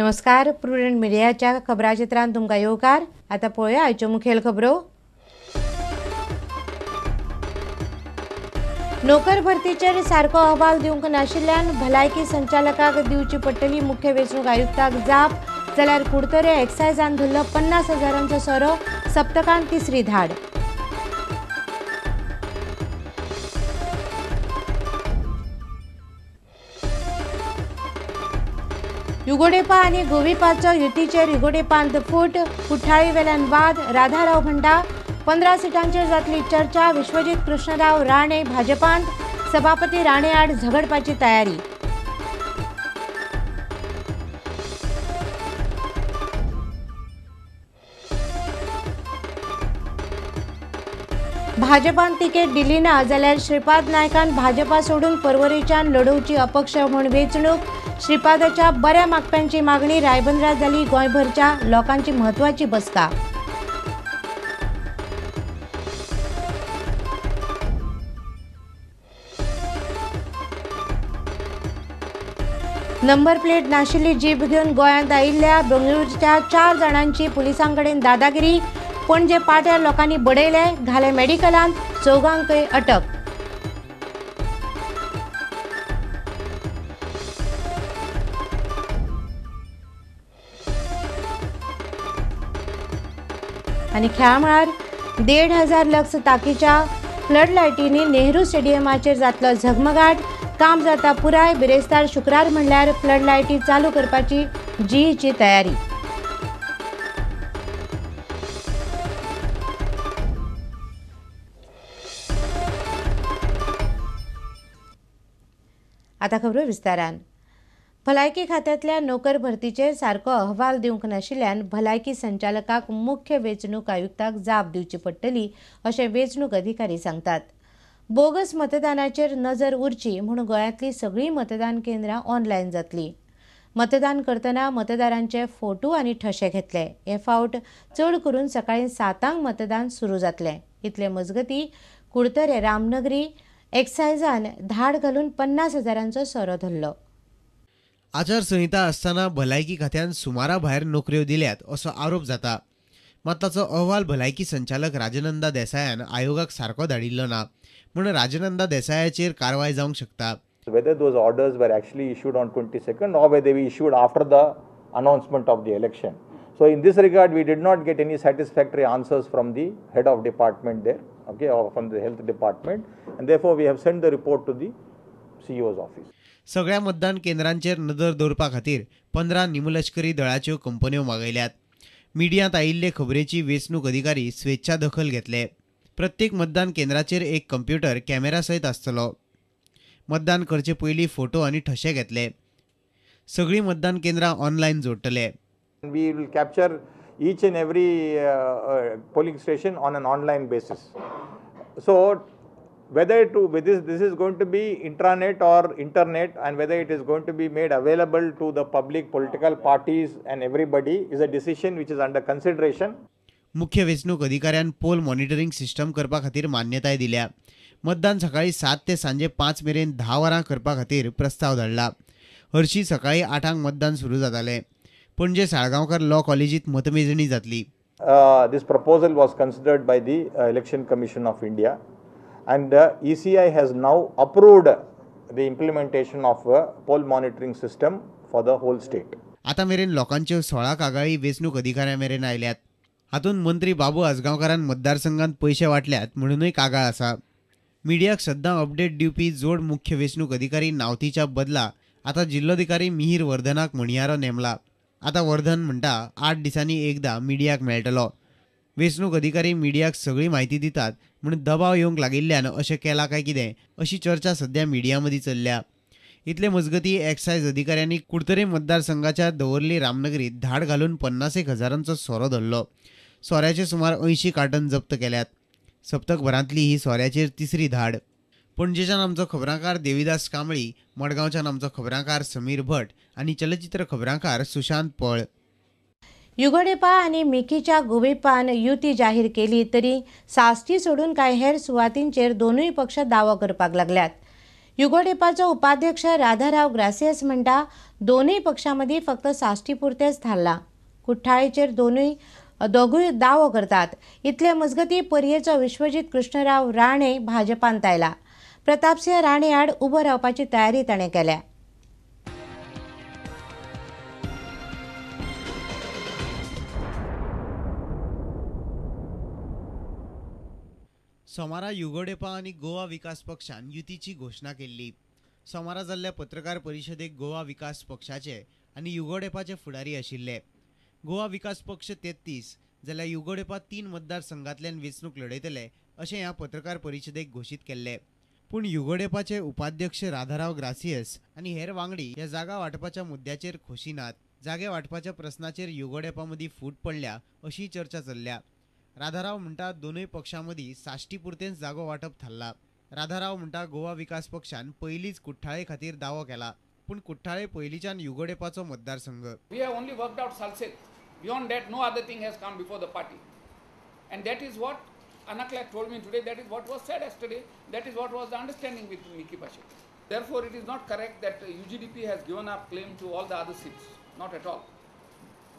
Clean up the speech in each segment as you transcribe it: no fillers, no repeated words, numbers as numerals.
नमस्कार, प्रुडंट मिडियाच्या खबराचित्रांत तुमकां येवकार. आतां पळोवया आयच्यो मुखेल खबरो. नोकर भरतीचेर सारको अहवाल दिवंक नाशिल्ल्यान भलायकी संचालकाक दिवची पडटली मुख्य वेंचणूक आयुक्ताक जाप. जाल्यार कुडतरे एक्सायजान धरलो 50,000 सोरो, सप्तकान तिसरी धाड. युगोडेपा आनी गोविपाचो युतीचेर युगोडेपांत फूट, कुठ्ठाळी वेल्यान वाद. राधाराव म्हणटा 15 सिटांचेर जातली चर्चा. विश्वजीत कृष्णराव राणे भाजपांत, सभापती राणे आड झगडपाची तयारी. भाजपान तिकेट दिली ना जाल्यार श्रीपाद नायकान भाजपा सोडून पर्वरीच्यान लढोवची अपक्ष म्हूण वेंचणूक. श्रीपादाच्या बऱ्या मागप्यांची मागणी. रायबंदरा जाली गोंयभरच्या लोकांची म्हत्वाची बसका. नंबर प्लेट नाशिल्ली जीप घेवन गोंयांत आयिल्ल्या बेंगळुरूच्या 4 जाणांची पुलिसां कडेन दादागिरी. पणजे पाट्यार लोकांनी बडयले, घाले मेडिकलांत, चौगांकय अटक. आनी खेळा मळार 1,500 लक्स ताकीच्या फ्लडलायटींनी नेहरू स्टेडियमाचेर जातलो झगमगाट. काम जाता पुराय. बिरेस्तार शुक्रार म्हणल्यार फ्लडलायटी चालू करपाची जीईची तयारी. आतां खबरो विस्तारान. भलायकी खात्यांतल्या नोकर भरतीचेर सारको अहवाल दिवंक नाशिल्ल्यान भलायकी संचालकाक मुख्य वेंचणूक आयुक्ताक जाप दिवची पडटली अशें वेंचणूक अधिकारी सांगतात. बोगस मतदानाचेर नजर उरची म्हूण गोंयांतली सगळीं मतदान केंद्रां ऑनलायन जातली. मतदान करतना मतदारांचे फोटो आनी ठशे घेतले. हे फावट चड करून सकाळीं 7 मतदान सुरू जातलें. इतले मजगती कुडतरे रामनगरी एक्सायजान धाड घालून 50,000 सोरो धरलो. आचारसंहिता आसतना भलायकी खात्यान सुमारा भायर नोकऱ्यो दिल्यात असो आरोप जाता. मात ताचो अहवाल भलायकी संचालक राजनंदा देसायान आयोगाक सारको धाडिल्लो ना म्हूण राजनंदा देसायाचेर कारवाय जावंक शकता. Whether those orders were actually issued on 22nd or whether they were issued after the announcement of the election. So in this regard, we did not get any satisfactory answers from the head of department there, okay, or from the health department, and therefore we have sent the report to the CEO's office. सगळ्या मतदान केंद्रांचेर नदर दवरपा खातीर 15 निमलश्करी दळाच्यो कंपन्यो मागयल्यात. मिडियांत आयिल्ले खबरेची वेंचणूक अधिकारी स्वेच्छा दखल घेतले. प्रत्येक मतदान केंद्राचेर एक कंप्युटर कॅमेरा सयत आसतलो. मतदान करचे पयलीं फोटो आनी ठशे घेतले. सगळीं मतदान केंद्रां online जोडटले. We will capture each and every polling station on an online basis. So whether to this is going to be intranet or internet, and whether it is going to be made available to the public, political parties and everybody is a decision which is under consideration. मुख्य वेंचणूक अधिकाऱ्यान poll monitoring system करपा खातीर मान्यताय दिल्या. मतदान सकाळी 7 ते सांजे 5 मेरेन 10 वरां करपा खातीर प्रस्ताव धाडला. हरशी सकाळी 8 मतदान सुरू जातालें. पणजे साळगांवकर लॉ कॉलेजीत मतमेजणी जातली. This proposal was considered by the Election Commission of India, and ECI has now approved the implementation of a poll monitoring system for the whole state. आतां मेरेन लोकांच्यो 16 कागाळी वेंचणूक अधिकाऱ्यां मेरेन आयल्यात. हातूंत मंत्री बाबू आजगांवकारान मतदारसंघात पयशे वाटल्यात म्हणूनय कागाळ आसा. मिडियाक सद्दां अपडेट दिवपी जोड मुख्य वेंचणूक अधिकारी नावतीच्या बदला आतां जिल्लोधिकारी मिहीर वर्धनाक म्हणयारो नेमला. आतां वर्धन म्हणटा 8 दिसांनी एकदां मिडियाक मेळटलो. वेंचणूक अधिकारी मिडियाक सगळी म्हायती दितात म्हूण दबाव येवंक लागिल्ल्यान अशें केलां काय कितें अशी चर्चा सध्या मिडिया मदीं चल्ल्या. इतले मजगती एक्सायज अधिकाऱ्यांनी कुडतरे मतदारसंघाच्या दवर्ली रामनगरीत धाड घालून 50,000 सोरो धरलो. सोऱ्याचे सुमार 80 कार्टन जप्त केल्यात. सप्तकभरांतली ही सोऱ्याचेर तिसरी धाड. पणजेच्यान आमचो खबरांकार देविदास कांबळी, मडगांवच्यान आमचो खबरांकार समीर भट आनी चलचित्र खबरांकार सुशांत पळ. युगोडेपा आनी मिकीच्या गोविपान युती जाहीर केली तरी साश्टी सोडून कांय हेर सुवातींचेर दोनूय पक्ष दावो करपाक लागल्यात. युगोडेपाचो उपाध्यक्ष राधाराव ग्रासियस म्हणटा, दोनूय पक्षां मदीं फक्त साश्टी पुरतेंच थारलां. कुठ्ठाळेचेर दोगूय दावो करतात. इतले मजगतीं पर्येचो विश्वजीत कृष्णराव राणे भाजपांत आयला. प्रतापसिंह राणे आड उबो रावपाची तयारी ताणें केल्या. सोमारा युगोडेपा आनी गोवा विकास पक्षान युतीची घोशणा केल्ली. सोमारा जाल्ल्या पत्रकार परिशदेक गोवा विकास पक्षाचे आनी युगोडेपाचे फुडारी आशिल्ले. गोवा विकास पक्ष 33 जाल्यार युगोडेपा 3 मतदारसंघांतल्यान वेंचणूक लढयतले अशें ह्या पत्रकार परिशदेक घोशीत केल्ले. पूण युगोडेपाचे उपाध्यक्ष राधाराव ग्रासियस आनी हेर वांगडी ह्या जागा वांटपाच्या मुद्द्याचेर खोशी नात. जागे वांटपाच्या प्रस्नाचेर युगोडेपा मदीं फूट पडल्या अशी चर्चा चल्ल्या. राधाराव म्हणटा, दोनूय पक्षां मदीं साश्टी पुरतेंच जागो वांटप थारला. राधाराव म्हणटा, गोवा विकास पक्षान पयलींच कुठ्ठाळे खातीर दावो केला, पूण कुठ्ठाळे पयलींच्यान युगोडेपाचो मतदारसंघ. We have only worked out Salcete. Beyond that, no other thing has come before the party. And that is what Anakla told me today, that is what was said yesterday, that is what was the understanding with Miki Pacheco. Therefore, it is not correct that UGDP has given up claim to all the other seats. Not at all.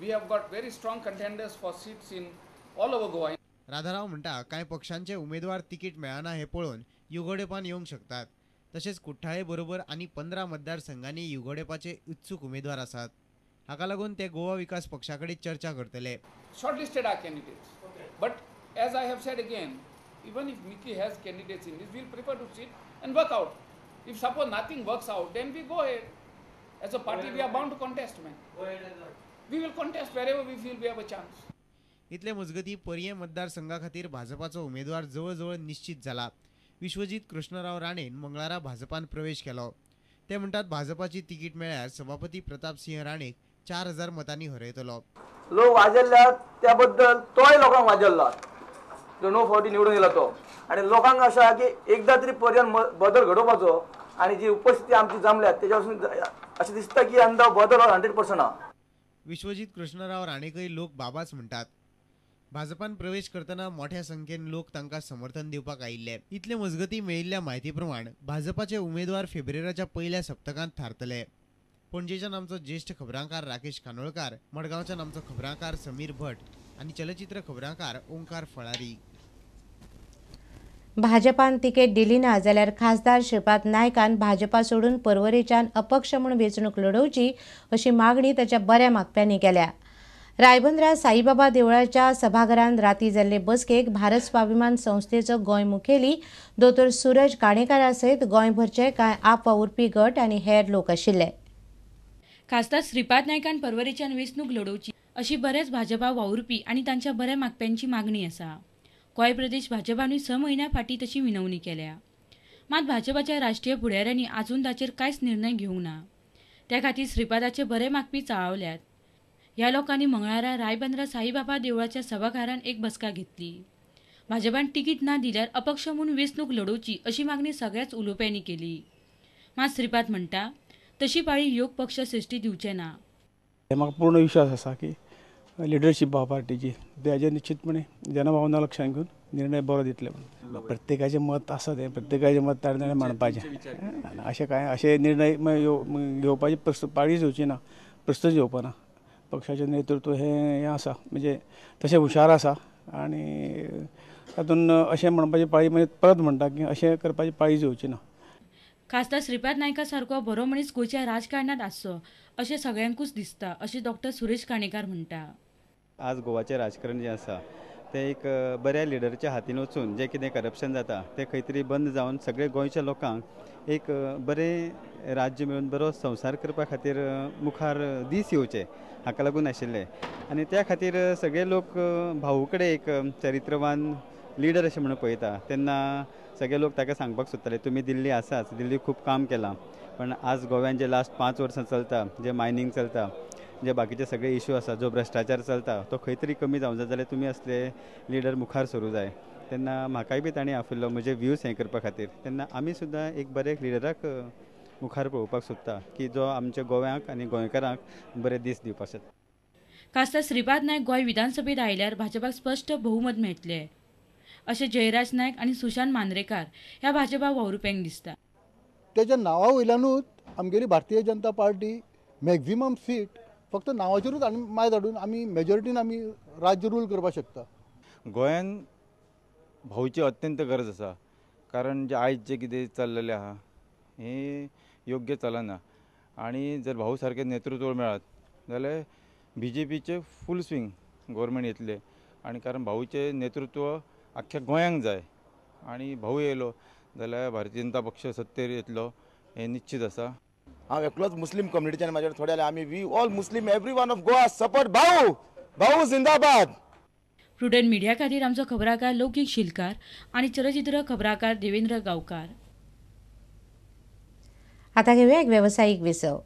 We have got very strong contenders for seats in all over Goa. Radharao म्हणटा, कांय पक्षांचे उमेदवार ticket मेळना हें पळोवन युगोडेपान येवंक शकतात. तशेंच कुठ्ठाळे बरोबर आनी 15 मतदारसंघांनी युगोडेपाचे इत्सूक उमेदवार आसात. हाका लागून ते गोवा विकास पक्षा कडेन चर्चा करतले. Shortlisted our candidates. But as I have said again, even if Miki has candidates in this, we'll prefer to sit and work out. If suppose nothing works out, then we go ahead. As a party, we are bound to contest, man. We will contest wherever we feel we have a chance. इतले मजगतीं पर्यें मतदारसंघा खातीर भाजपाचो उमेदवार जवळजवळ निश्चित जाला. विश्वजीत कृष्णराव राणेन मंगळारा भाजपान प्रवेश केलो. ते म्हणटात, भाजपाची तिकीट मेळ्ळ्यार सभापती प्रतापसिंह राणेक 4000 मतांनी हरयतलो. लोक वाजेल्ल्या त्या बद्दल तोय लोकांक वाजेल्ला, जो 9 फावटी निवडून येयला तो. आनी लोकांक अशें आहा की एकदां तरी पर्यान बदल घडोवपाचो आनी जी उपस्थिती आमची जमल्या तेज्या वसून अशें दिसता की अंदा बदल 100% आहा. विश्वजीत कृष्णराव राणेकय लोक बाबाच म्हणटात. भाजपान प्रवेश करतना मोठ्या संख्येन लोक तांकां समर्थन दिवपाक आयिल्ले. इतले मजगतीं मेळिल्ल्या म्हायती प्रमाण भाजपाचे उमेदवार फेब्रेराच्या पयल्या सप्तकांत थारतले. पणजेच्यान आमचो ज्येष्ठ खबरांकार राकेश खानोळकार, मडगांवच्यान आमचो खबरांकार समीर भट आनी चलचित्र खबरांकार ओंकार फळारी. भाजपान तिकेट दिली ना जाल्यार खासदार श्रीपाद नायकान भाजपा सोडून पर्वरेच्यान अपक्ष म्हूण वेंचणूक लढोवची अशी मागणी ताच्या बऱ्या मागप्यांनी केल्या. रायबंदरा साईबाबा देवळाच्या सभाघरांत राती जाल्ले बसकेक भारत स्वाभिमान संस्थेचो गोंय मुखेली दोतोर सूरज काणेकारा सयत गोंयभरचे कांय आप वावुरपी गट आनी हेर लोक आशिल्ले. खासदार श्रीपाद नायकान पर्वरेच्यान वेंचणूक लढोवची अशी बऱ्याच भाजपा वावुरपी आनी तांच्या बऱ्या मागप्यांची मागणी आसा. गोंय प्रदेश भाजपानूय 6 म्हयन्यां फाटीं तशी विनवणी केल्या. मात भाजपाच्या राष्ट्रीय फुडाऱ्यांनी आजून ताचेर कांयच निर्णय घेवंक ना. त्या खातीर श्रीपादाचे बरे मागपी चाळवल्यात. ह्या लोकांनी मंगळारा रायबंदरा साईबाबा देवळाच्या सभाघरान एक बसका घेतली. भाजपान तिकीट ना दिल्यार अपक्ष म्हूण वेंचणूक लढोवची अशी मागणी सगळ्याच उलोवप्यांनी केली. मात श्रीपाद म्हणटा, तशी पाळी योग पक्ष सृश्टी दिवचे ना. म्हाका पूर्ण विश्वास आसा की लिडरशीप आहा पार्टीची, तेजे निश्चितपणे जनभावना लक्षांत घेवन निर्णय बरो दितले म्हणून. प्रत्येकाचें मत आसा तें, प्रत्येकाचें मत ताणें ताणें मांडपाचें. अशें कांय अशे निर्णय घेवपाची पाळीच येवची ना, प्रस्नच येवपा ना. पक्षाचें नेतृत्व हें आसा, म्हणजे तशें हुशार आसा आनी तातूंत अशें म्हणपाची पाळी, म्हणजे परत म्हणटा की अशें करपाची पाळीच येवची ना. खासदार श्रीपाद नायका सारको बरो मनीस गोंयच्या राजकारणांत आसचो अशें सगळ्यांकूच दिसता अशें डॉक्टर सुरेश काणेकार म्हणटा. आज गोवाचें राजकारण जें आसा तें एक बऱ्या लिडरच्या हातीन वचून जें कितें करप्शन जाता तें खंय तरी बंद जावन सगळे गोंयच्या लोकांक एक बरें राज्य मेळून बरो संवसार करपा खातीर मुखार दीस येवचे हाका लागून आशिल्लें. आनी त्या खातीर सगळे लोक भाऊ कडेन एक चरित्रवान लिडर अशें म्हणून पळयता. तेन्ना सगळे लोक ताका सांगपाक सोदताले, तुमी दिल्ली आसाच, दिल्ली खूब काम केलां, पण आज गोव्यान जे लास्ट 5 वर्सां चलता, जे मायनींग चलता, जे बाकीचे सगळे इशू आसा, जो भ्रश्टाचार चलता तो खंय तरी कमी जावंक जाय जाल्यार तुमी असले लिडर मुखार सरूं जाय. तेन्ना म्हाकाय बी तांणी आपयल्लो म्हजे व्यूज हें करपा खातीर. तेन्ना आमी सुद्दां एक बरे लिडराक मुखार पळोवपाक सोदता की जो आमच्या गोव्याक आनी गोंयकारांक बरे दीस दिवपाक शकता. खासदार श्रीपाद नायक गोंय विधानसभेत आयल्यार भाजपाक स्पश्ट बहुमत मेळटलें अशें जयराज नायक आनी सुशांत मांद्रेकार ह्या भाजपा वावुरप्यांक दिसता. तेच्या नांवा वयल्यानूच आमगेली Bharatiya Janata Party maximum seat फक्त नांवाचेरूच आनी मायज हाडून आमी मेजॉरिटीन आमी राज्य रूल करपाक शकता. गोंयान भाऊची अत्यंत गरज आसा, कारण जे आयज जे कितें चल्लेलें आहा हें योग्य चलना आनी जर भाऊ सारकें नेतृत्व मेळत जाल्यार बीजेपीचे फूल स्विंग गव्हर्मेंट येतले आनी कारण भाऊचें नेतृत्व आख्ख्या गोंयांक जाय आनी भाऊ येयलो जाल्यार भारतीय जनता पक्ष सत्तेर येतलो हें निश्चित आसा. हांव एकलोच मुस्लीम कम्युनिटीच्यान म्हाजे थोडे जाल्यार आमी we all Muslim every one of Goa support Bhau, Bhau जिंदाबाद. प्रुडंट मिडिया खातीर आमचो खबराकार लौकीक शिलकार आनी चलचित्र खबराकार देवेंद्र गांवकार. आता घेऊया एक वेवसायीक विसव.